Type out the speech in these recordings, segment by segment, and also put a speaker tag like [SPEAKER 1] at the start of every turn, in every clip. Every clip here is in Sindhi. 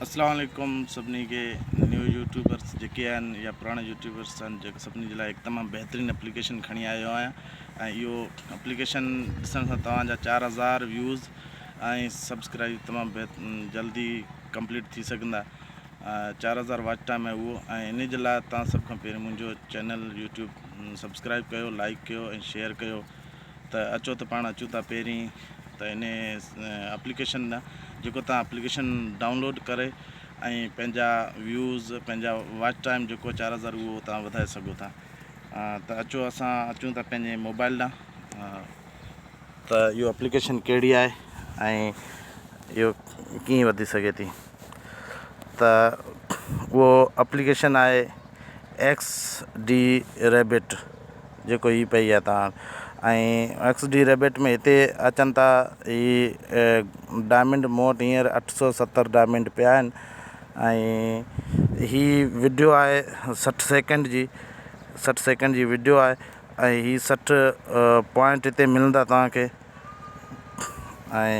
[SPEAKER 1] اسلام عليڪم سڀني کي نيو يوٽيوبرس جيڪي آهن يا پراڻا يوٽيوبرس آهن جيڪي سڀني جي لاء هڪ تمام بهترين اپليڪيشن کڻي آيو آهيان ۽ اهو اپليڪيشن ڏسڻ سان توهان جا 4000 ويوز ۽ سبسڪرائب تمام جلدي ڪمپليٽ ٿي سگهندا 4000 واچ ٽائم آهي اهو ۽ ان جي لاء توهان سڀ کان پهرين منهنجو چينل يوٽيوب سبسڪرائب ڪيو لائڪ ڪيو ۽ شيئر ڪيو ته اچو ته پاڻ اچون ٿا پهرين ته ان اپليڪيشن ڏانهن جيڪو تان اپليڪيشن ڊائونلوڊ ڪري ۽ پنهنجا ويوز پنهنجا واچ ٽائم جيڪو 4000 اهو تان وڌائي سگهو ٿا ته اچو اسان اچون ٿا پنهنجي موبائل ڏانهن ته اهو اپليڪيشن ڪهڙي آهي ۽ اهو ڪيئن وڌي سگهي ٿي ته اهو اپليڪيشن آهي ايڪس ڊي ريبٽ جيڪو هي پئي آهي تان ۽ ايڪس ڊي ريبٽ ۾ هتي اچن ٿا هي ڊائمنڊ مون وٽ هينئر 870 ڊائمنڊ پيا آهن ۽ هي وڊيو آهي 60 سيڪنڊ جي 60 سيڪنڊ جي وڊيو آهي ۽ هي 60 پوائنٽ هتي ملندا توهان کي ۽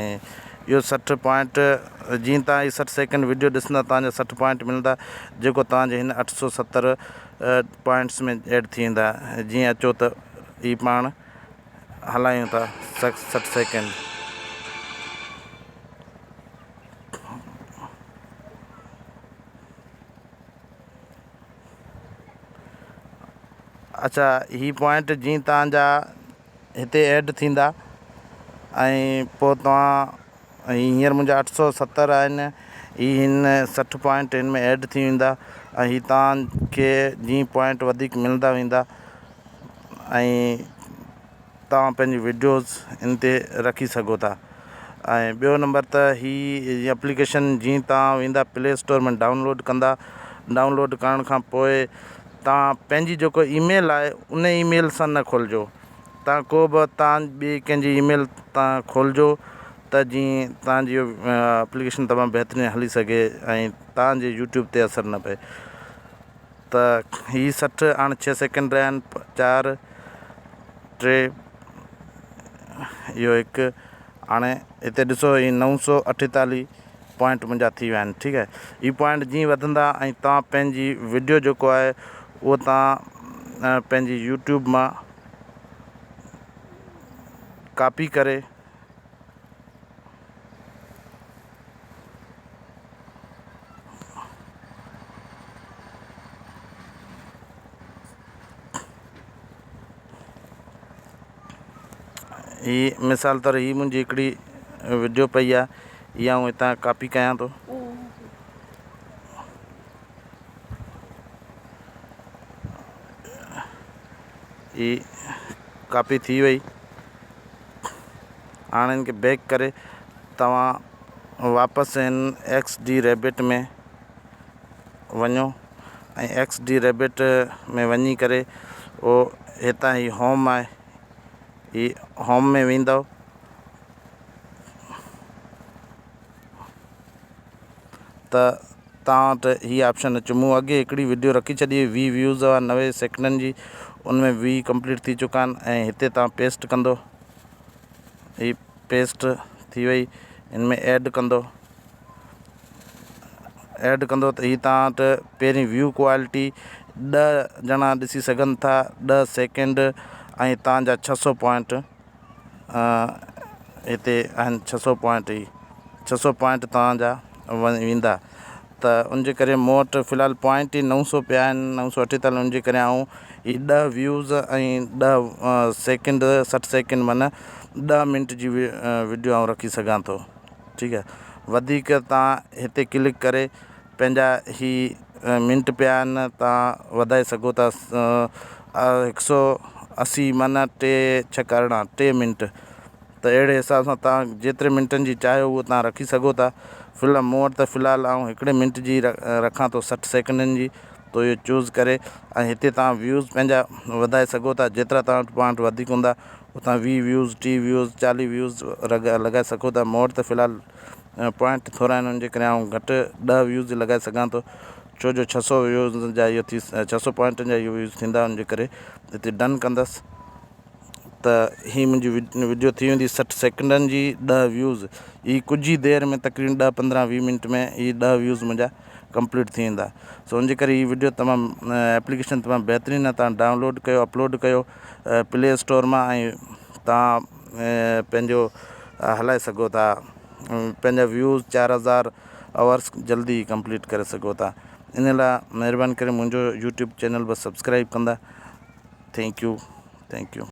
[SPEAKER 1] اهو 60 پوائنٽ جيئن توهان هي 60 سيڪنڊ وڊيو ڏسندا توهان جا 60 پوائنٽ ملندا جيڪو توهان جي هن 870 پوائنٽس ۾ ايڊ ٿي ويندا جيئن اچو ته هي پاڻ هلايون ٿا 60 سيڪنڊ. اچا هي پوائنٽ جيئن توهان جا هتي ايڊ ٿيندا ۽ پوء توهان هينئر منهنجا 870 آهن هي هن 60 پوائنٽ هن ۾ ايڊ ٿي ويندا ۽ هي توهان کي جيئن پوائنٽ وڌيڪ ملندا ويندا ۽ توهان پنهنجي وڊيوز ان تي رکي سگهو ٿا ۽ ٻيو نمبر ته هي اپليڪيشن جيئن توهان ويندا پلي اسٽور ۾ ڊائونلوڊ ڪندا ڊائونلوڊ ڪرڻ کان پوء توهان پنهنجي جيڪو اي ميل آهي ان اي ميل سان نه کولجو توهان ڪو به توهان ٻي ڪنهن جي اي ميل تان کولجو ته جيئن توهان جي اپليڪيشن تمام بهترين هلي سگهي ۽ توهان جي يوٽيوب تي اثر نه پئي ته هي 60 هاڻي 6 سيڪنڊ رهيا آهن 4 3 اهو هڪ هاڻي هتي ڏسو هي 948 پوائنٽ منهنجا ٿي ويا آهن ٺيڪ آهي هي پوائنٽ جيئن وڌندا ۽ توهان پنهنجي وڊيو جيڪو آهي اهو توهان پنهنجي يوٽيوب مان ڪاپي ڪري هي مثال طور هي منهنجي هڪڙي وڊيو پئي آهي اها آئون هتان ڪاپي ڪيان ٿو. هي ڪاپي ٿي وئي هاڻي هن کي بيڪ ڪري توهان واپس هن ايڪس ڊي ريبٽ ۾ وڃو ۽ ايڪس ڊي ريبٽ ۾ وڃي ڪري اهو هتان هي هوم آهي هي هوم ۾ ويندؤ ته توهان وٽ هي آپشن اچي مون اڳي هڪڙي وڊيو رکي ڇڏي هئي 20 ويوز هئا 90 سيڪنڊن جي ان ۾ 20 ڪمپليٽ ٿي چڪا آهن ۽ هتي توهان پيسٽ ڪندو هي پيسٽ ٿي وئي ان ۾ ايڊ ڪندو ايڊ ڪندو ته هي توهان وٽ پهرين ويو ڪوالٽي ڏهه ڄڻا ڏسي سگهن ٿا ڏهه سيڪنڊ ۽ توهان جا 600 پوائنٽ هتي آهن 600 پوائنٽ هي 600 پوائنٽ توهان جا ويندا ته ان جي ڪري مون وٽ في الحال پوائنٽ ئي 900 پيا آهن 948 ان جي ڪري آئون هي ڏهه ويوز ۽ ڏهه سيڪنڊ 60 سيڪنڊ معنيٰ ڏهه منٽ جي وڊيو آئون رکي سگهان ٿو ٺيڪ آهي وڌيڪ توهان هتي ڪلڪ ڪري پنهنجا هي منٽ پيا آهن توهان وڌائي سگهو ٿا 180 معنيٰ ٽي ڇڪ ارڙهن ٽي منٽ ته اهڙي حساب سان توهان جيتري منٽن جي چاهيو اهو توهان رکي سگهو ٿا في الحال مون وٽ ته في الحال آئون هڪڙي منٽ جي رکان ٿو 60 سيڪنڊن جي تو اهو چوز ڪري ۽ هتي توهان ويوز پنهنجا وڌائي سگهو ٿا جيترا توهان وٽ پوائنٽ وڌيڪ هوندا اتان 20 ويوز 30 ويوز 40 ويوز لڳائي سگهو ٿا مون وٽ ته في الحال پوائنٽ ٿورا آهن ان جي ڪري آئون گهٽ 10 ويوز لڳائي سگهان ٿو ڇو جو 600 ويوز جا اهو ٿي 600 پوائنٽن جا اهو ويوز ٿيندا ان جي ڪري هتي ڊن ڪندس. ته هي منهنجي وڊيو ٿي ويندي 60 سيڪنڊن جي 10 ويوز هي ڪجهه ئي دير ۾ تقريبن 10 15 20 منٽ ۾ هي 10 ويوز منهنجا ڪمپليٽ ٿي ويندا. سو ان جي ڪري هي وڊيو تمام ايپليڪيشن تمام بهترين آهي. تان ڊائونلوڊ ڪيو اپلوڊ ڪيو پلي اسٽور مان ۽ تان پنهنجو هلائي سگهو ٿا، پنهنجا ويوز 4000 آورس جلدي ڪمپليٽ ڪري سگهو ٿا. ان لاء مهرباني ڪري منهنجو يوٽيوب چينل به سبسڪرائب ڪندا. Thank you thank you.